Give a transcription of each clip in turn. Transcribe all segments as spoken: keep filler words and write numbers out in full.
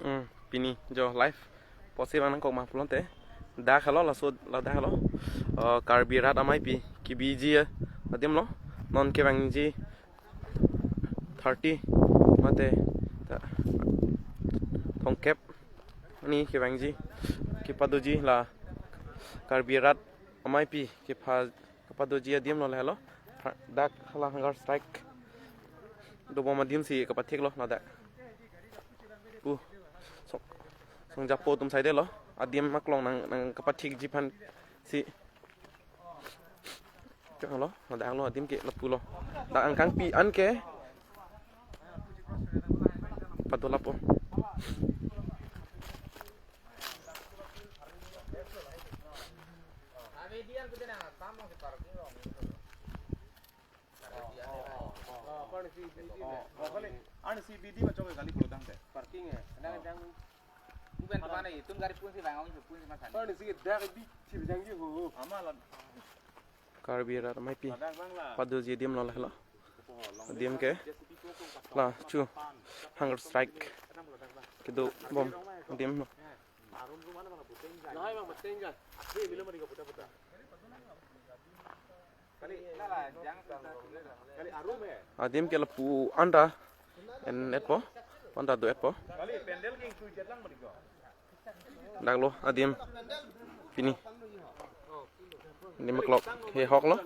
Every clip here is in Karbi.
Hmm, pini jo live post abang nangkok ma pulote, dak helo, laso ladak helo. Eh, Karbi Rat Ameipi kebiji adim lo. Non kevangji thirty mate ta thomkep arni kevangji, kepadoji la Karbi Rat Ameipi kepha kepadoji adim lo lahelo. Dak hala hunger strike dobom adim si kapathik lo ladak. Pu song, songjapo atum saide lo, adim aklong nang nang kapathikji aphan si. Chang lo, ladak lo adim ke lapu lo. Dak angkangpi an ke pado lapo. Parking hai. Kadang, kadang. Bukan kemana itu, gari pun si bang, pun si makan. Parking si dak bi thir jangji ho. Amalan. Karbi Rat Ameipi. Ladak bang la. Padoji adim lo lahelo. Adim ke la chu hunger strike kedobom adim lo. Adim ke lapu anta en-etpo, anta do-etpo. Dak lo adim pini. Adim aklok he hok lo.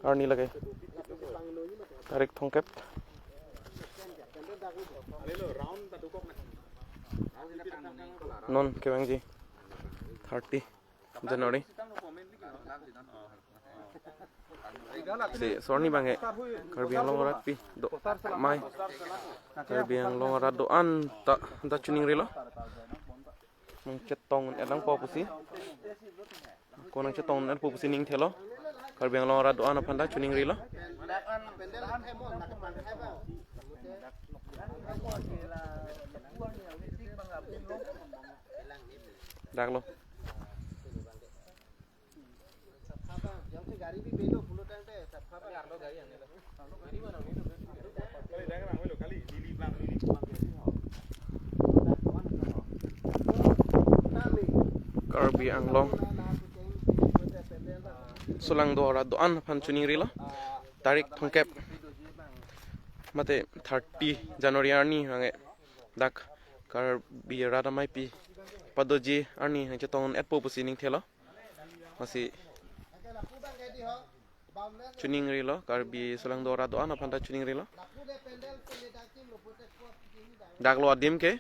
Arni lake tarik thomkep. Non kevangji thirty January. Si sorni bangke Karbi Anglong arat pi do mai. Karbi Anglong arat do-an ta ta chuning rilo. Nangchetong-et nangpo pusi. Ko nangchetong-etpo pusi ning thelo. Karbi Anglong arat do-an aphan ta chuning rilo. Dak lo. Karbi Anglong Solangdo arat do-an aphan chuning rilo. Tarik thomkep mate thirty January arni bangke dak Karbi Rat Ameipi padoji arni nangchetong-etpo pusi ning thelo. Masi chuning rilo, Karbi Solangdo arat do-an aphan ta chuning rilo. Dak lo adim ke.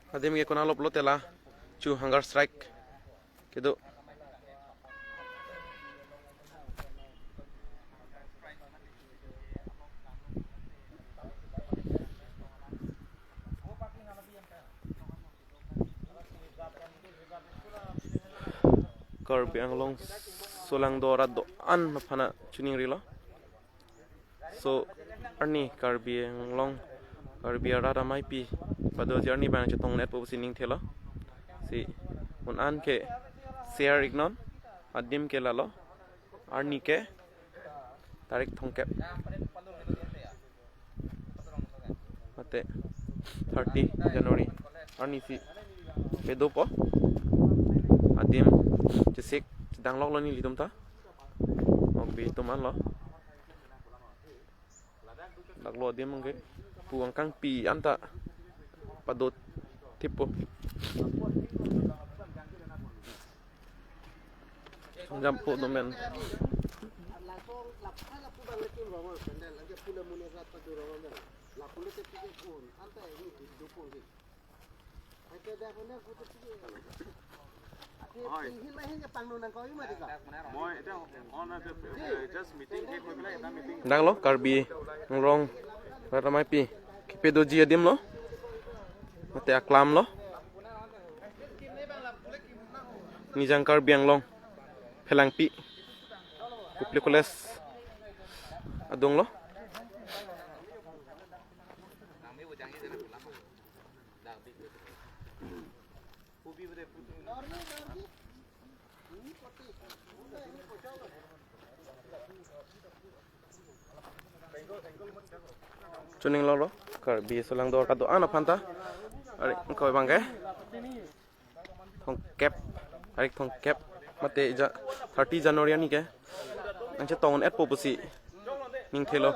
Adim ke konat lo pulote la chu hunger strike kedo. Karbi Anglong Solangdo arat do-an aphan ta chuning rilo. So arni Karbi Anglong, Karbi arat ameipi padoji arni bang chetong-etpo pusi ning thelo. Si un-an ke share iknon, adim ke lalo, arni ke tarik thomkep mate thirty January arni si pedopo. Adim chesik chedang loklo nelitum ta. Mokbi atum anlo. Dak lo adim ke pu angkangpi an ta pado thippo. Songjampo domen. Dak lo Karbi Anglong arat ameipi kepedoji adim lo. Mate aklam lo. Nijang Karbi Anglong Phelangpi Kopili College adung lo. Chuning longlo, Karbi Anglong do-an aphanta. Ari, koi bangke. Thongkep, ari thongkep, mate ja, thirty January arni ke. Nangchetong-un-etpo pusi ningthelo.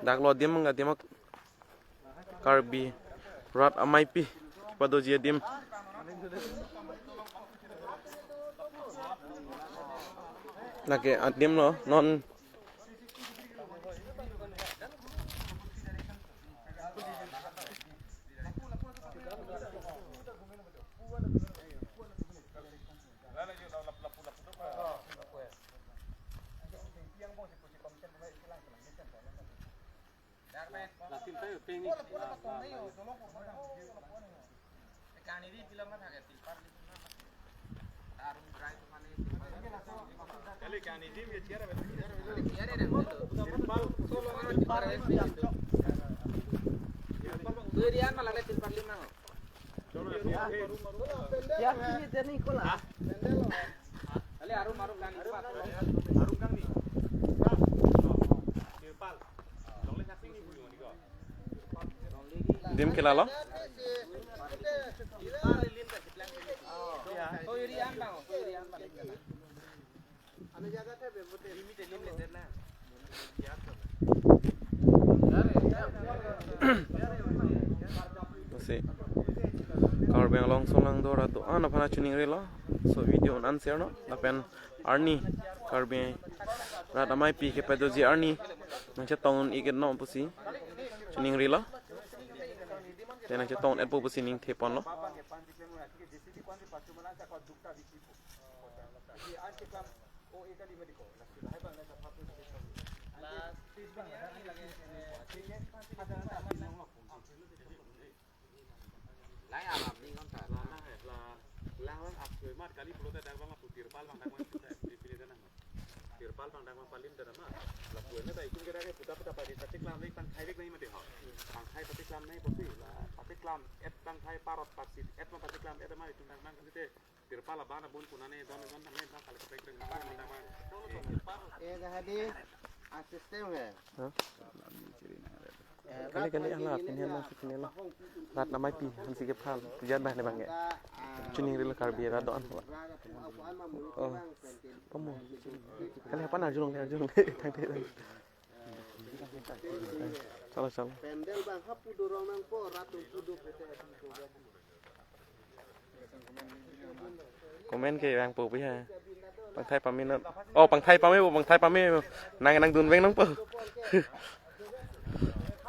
Dak lo adim, adim Karbi rat ameipi kepadoji adim. Lake adim lo non. Dim ke lalo. Si Karbi Anglong Sonlang Dora do-an aphanta chuningrilo. So video an-an sir no. Lapen arni Karbi rat ameipi kepadoji arni nangchetong-un-iknon pusi chuningrilo. Te nangchetong-un-etpo pusi ningtheponlo. Lai alam ni kan ta. Lang, lang, lang, lang, aksoi mat kali pulote dak bang lapu tirpal bang dak bang pute, pipili dak nang. Tirpal bang dak bang palim dak ma. Lapu ene ta itum kira ke puta puta padi patiklam lek tangkhai lek nai mati ho. Tangkhai patiklam nai pusi la patiklam et tangkhai parot pasit et ma patiklam et ma itum dak bang kali te. Tirpal abang abun punane don don tang nai tang kali patik ring bang dak bang. Eh, dah hadi, ah, sistem he. Hah? Kali kali ala pini han si pini lo. Rat ameipi hansi ke phal. Pujan bah ne bang ya. Chuningrilo Karbi rat do-an ho. Oh. Pamo. Kali apa na arjulong, arjulong. Thang te. Chalo, chalo. Pendel bang hapu dorong nangpo, rat atum pudo pute. Comment ke vangpo pi ha. Pangthai pame non. Oh, pangthai pame po, pangthai pame po. Nang, nangdun veng nangpo.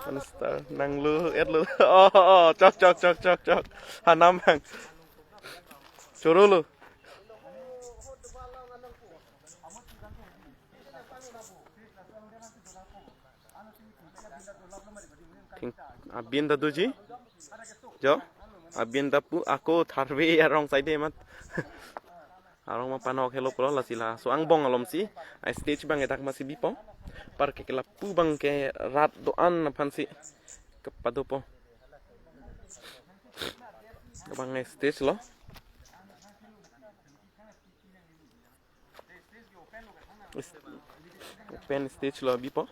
One star nanglo, et lo. Oh, oh, chok, chok, chok, chok, chok. Hanam bang. Choro lo. Thing, abin ta doji. Jo. Abin ta pu ako tharve arong side mat. Arong ma panok helo pulo lasi laso angbong alom si. A stage bang edak masi bipo. Par ke lapu bang ke rat do-an aphan si kepadopo. Bang stage lo. Open stage lo bipo.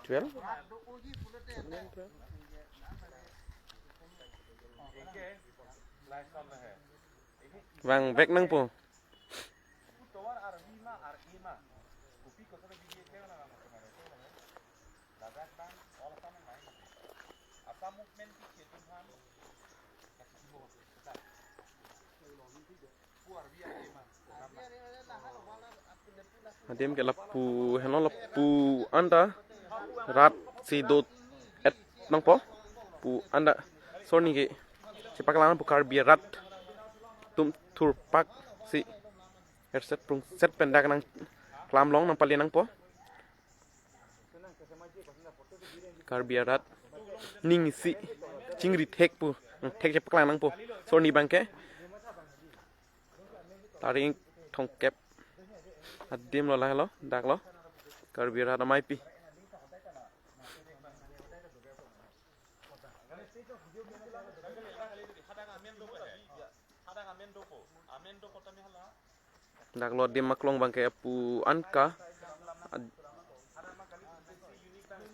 Twelve? Vang vek nangpo. Adim ke lapu heno lapu anta rat si do-et nangpo. Pu anta sorni ke chepaklang pu Karbi rat atum thurpak si erset prungset pen dak nangklam long nangpali nangpo. Karbi arat ning isi chingri thek pu, thek chepaklang nangpo. Sorni abangke tarik thomkep adim lo, lahelo, dak lo Karbi arat ameipi. Dak lo adim aklong abangke apu anka ad-,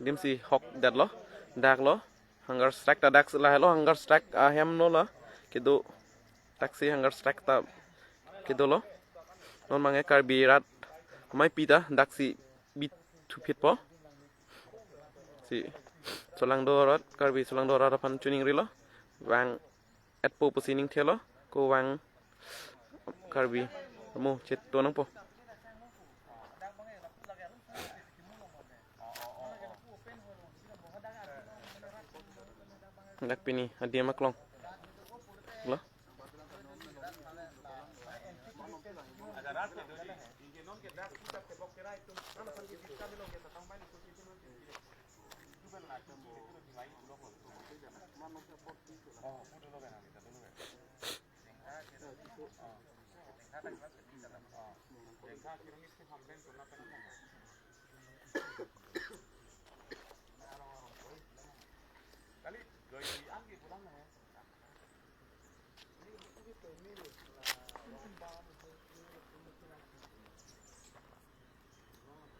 adim si hok detlo. Dak lo hunger strike ta dak si lahelo, hunger strike ahem lo la kedo, dak si hunger strike ta kedo lo. Non abangke Karbi arat ameipi ta dak si bithupitpo. Si solangdo arat, Karbi solangdo arat aphan chiningrilo. Vang-etpo pusi ningthelo, ko vang Karbi amo cheto nangpo. Dak pini adim aklong lo.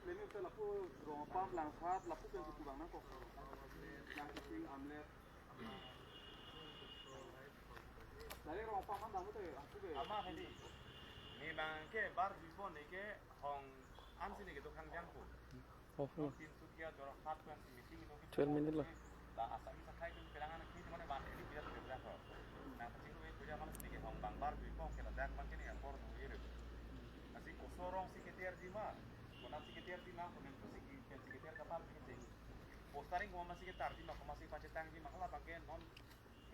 Leni hotel lapu Rongpam, Langphat lapu pen si pu abang nangkok. Yang kisi amlet. Dari Rongpam an damu te, aku be. Ama hedi. Ni abangke bar bipo ni ke hong an si ni ke dokan jangku. Oh, oh. Tinsukia Jorhat pen si meeting itu. Twelve minute lo. La asa bisa kai tu pelangan ki mana ban ini biar kerja ko. Nang kecil itu dia mana sini ke hong bang bar bipo ke la dak makin ya por nu ye. Nasi kosorong si keter di ma. Konat si keter di ma, konen si keter kapal si keter. Postering ko ma si keter di ma, ko ma si pacetang di ma, hala abangke non,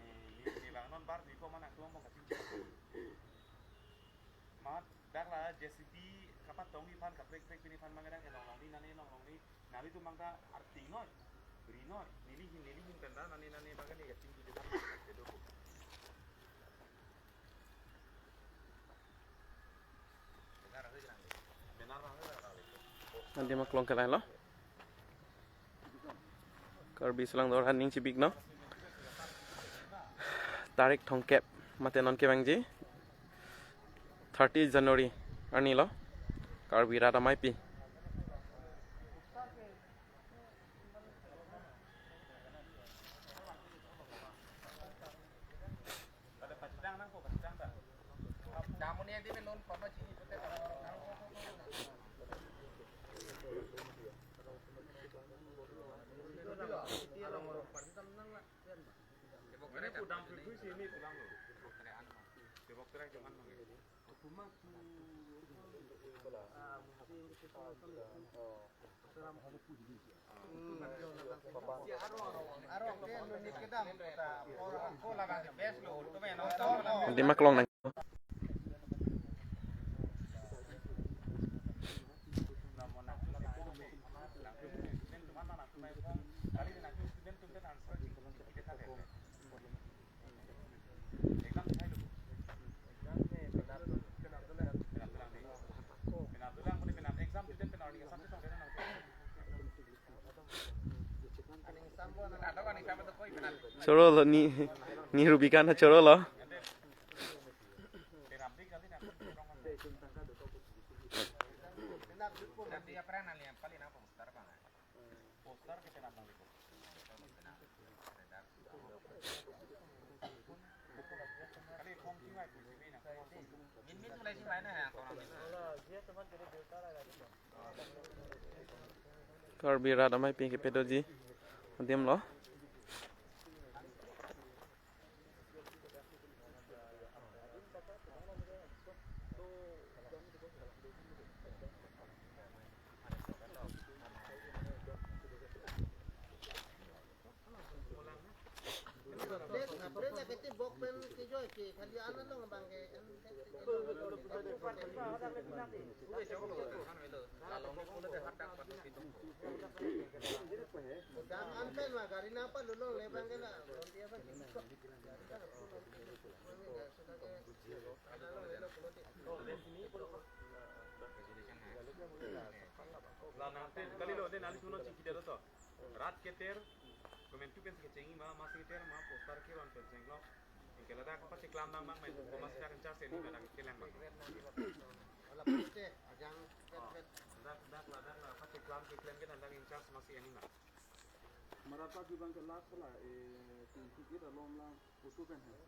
eh, ni, ni abang non bar bipo mana tuang bang kacil. Mat, dak la J C B kapatong iphan, kaprek prek pini phan mangadang, eh, longlong ni, nani longlong ni, nani tu mangta arting noi, beri noi, neli hin, neli hin penta, nani, nani, bangke ni, ya, tinggi di sana, ya, dulu. Adim aklong ke lahelo. Karbi solangdo arat ning chibikno. Tarik thomkep mate non kevangji thirty January arni lo. Karbi arat ameipi. Adim aklong nang. Choro lo ni, ni Rubicon ha choro lo. Karbi arat ameipi kepedoji adim lo. La nangte kalilo de nali suno chingki dado to. Rat keter, komentu pen si kecheng ma, masi keter ma, poster keron pen chenglok. Ingke ladak pacheklam nang nang men, ko masi dak in charge ni ma dak kelang ma. Wala pute, ajang pet pet. Dak dak ladak la pacheklam keklem ke dak in charge masi ni ma. Marata jubang ke last la, eh, tingki kita lom lang, putu pen hai.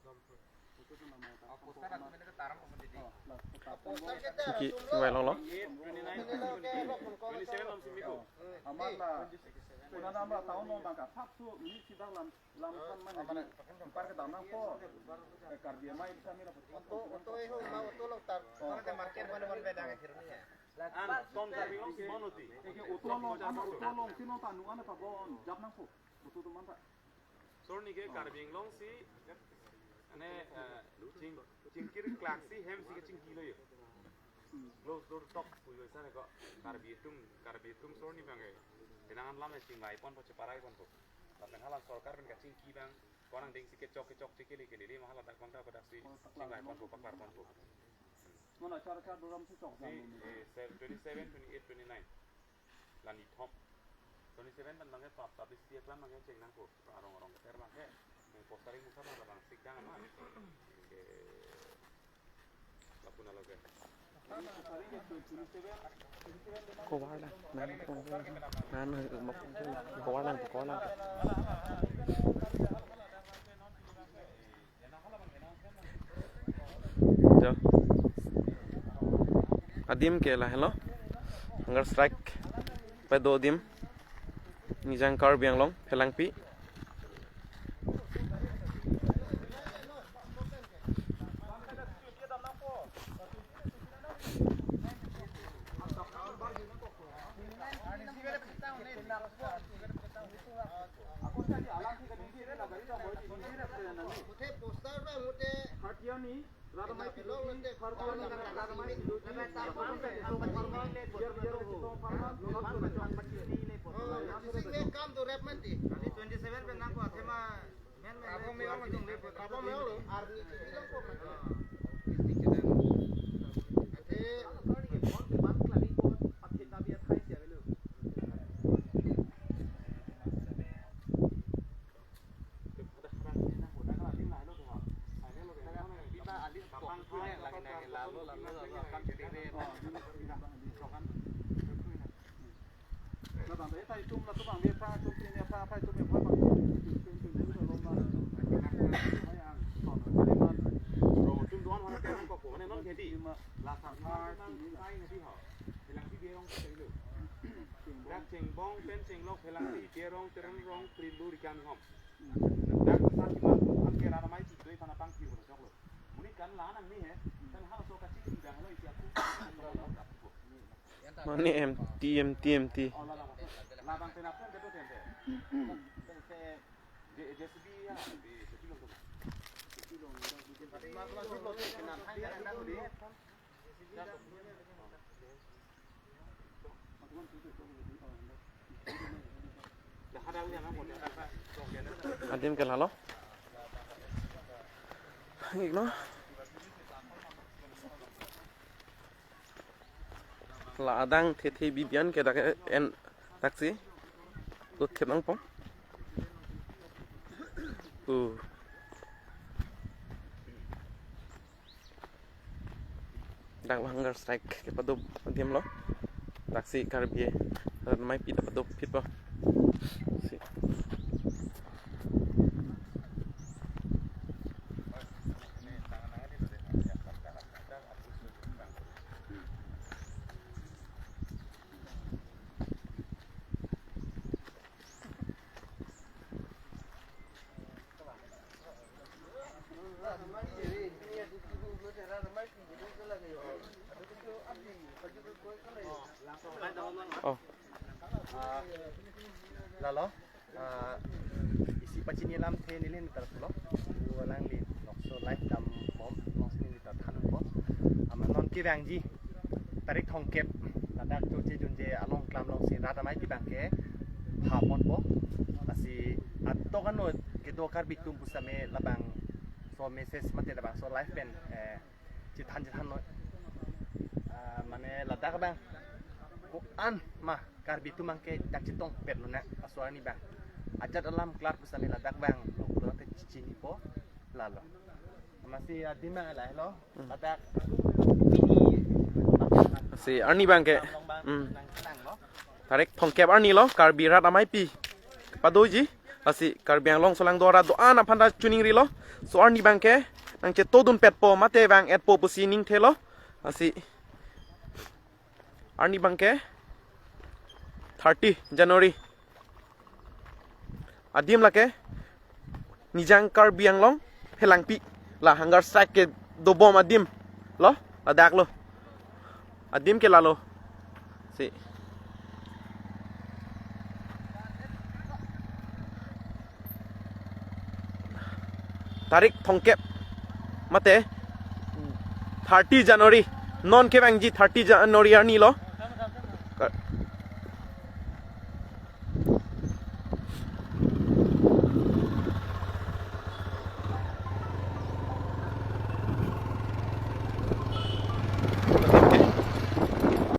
Putu pen nama ta. Poster aku mana ke taram apa tadi? Oh, last. Poster kita Ki, sumlo. Wai long long. Eight, twenty nine, twenty seven om simi ko. Amat la. Kuna nama tahun lom bangka, satu minit sidang lam. Lam kan mana di par kedam nangpo. Eh, Karbi amei bisa mira. Oto, oto eho ma oto long tar. Oh. Mana te market mana mana bedang akhirnya. An, ton Karbi long si bon oti. Eke oto long, an oto long si non tanu an apa bon jap nangpo. Oto to manta. Sorni ke Karbi Anglong si, ane, eh, ching, chingkir klak si hem si kechingki lo yo. Close door tok puyo sa ko Karbi atum, Karbi atum sorni bang ke. Penang an lam chingvai ponpo, cheparai ponpo. Lapen hala sorkar pen kachingki bang, konang deng si kechok kechok chekele kele le mahala dak bang ta pada si chingvai ponpo, paklar ponpo. Mana char char doram si chok jam. Si, eh, se-, twenty seven, twenty eight, twenty nine. Lani thom. Twenty seven pen bang ke pap publicity aklam bang ke cheng nangpo. Arong arong ter bang ke. Postering musa bang bang sik dang ma. Ke lapu na lo ke. Kovar lang, nang, nang, nang, kovar lang, kovar lang. Jo. Adim ke lahelo. Hunger strike. Pado adim. Nijang Karbi Anglong, Phelangpi. Dak chengbong pen chenglok Phelangpi, Terong, Teron rong, Prillu, Rikan hom. Dak sa kimat kan ke rara mai tu doi pana pang kiu choklo. Muni kan la nang ni he, kan hal so kaching di dang lo isi aku. Mane empty, empty, empty. Oh, la, la, la. La bang tenap kan betul tempe. Tempe J-, JCB ya, di JCB long tu. Adim ke lahelo. Ingno. La adang thethe bibian ke dak en taksi. Lut thep nangpo. Uh. Dak hunger strike kepado adim lo. Taksi Karbi, eh, mai pita pado phit po. Si. Oh. Ah, lalo, ah, isi pachini alamthe neli nelitum ta pulo. Alangli nokso live dambom, nokso neli ta thanbom. Amat non kevangji tarik thomkep ladak choche junje along klam alongsi rat amei kevang ke phaponpo. Lasi atok anut kedo Karbi atum pusitame labangso message mate labangso live pen, eh, chethan chethanlo. Ah, mane ladak abang ko-an ma Karbi atum abangke dak chetongpetlo na aso arni abang. Ajat alam klar pusitame ladak abang lo, pulote chinipo lalo. Amatsi adim abang lahelo. Hmm. Ladak. Si arni abangke. Long abang, hmm, nang, nanglo. Tarik thomkep arni lo, Karbi rat ameipi padoji. Lasi Karbi Anglong solangdo arat do-an aphan ta choningrilo. So arni abangke nangchetodunpetpo mate vang-etpo pusi ningthelo. Lasi arni abangke thirty January. Adim lake Nijang Karbi Anglong Phelangpi, la hunger strike kedobom adim lo, ladak lo. Adim ke lalo. Si. Tarik thomkep mate thirty January. Non kevangji thirty January arni lo.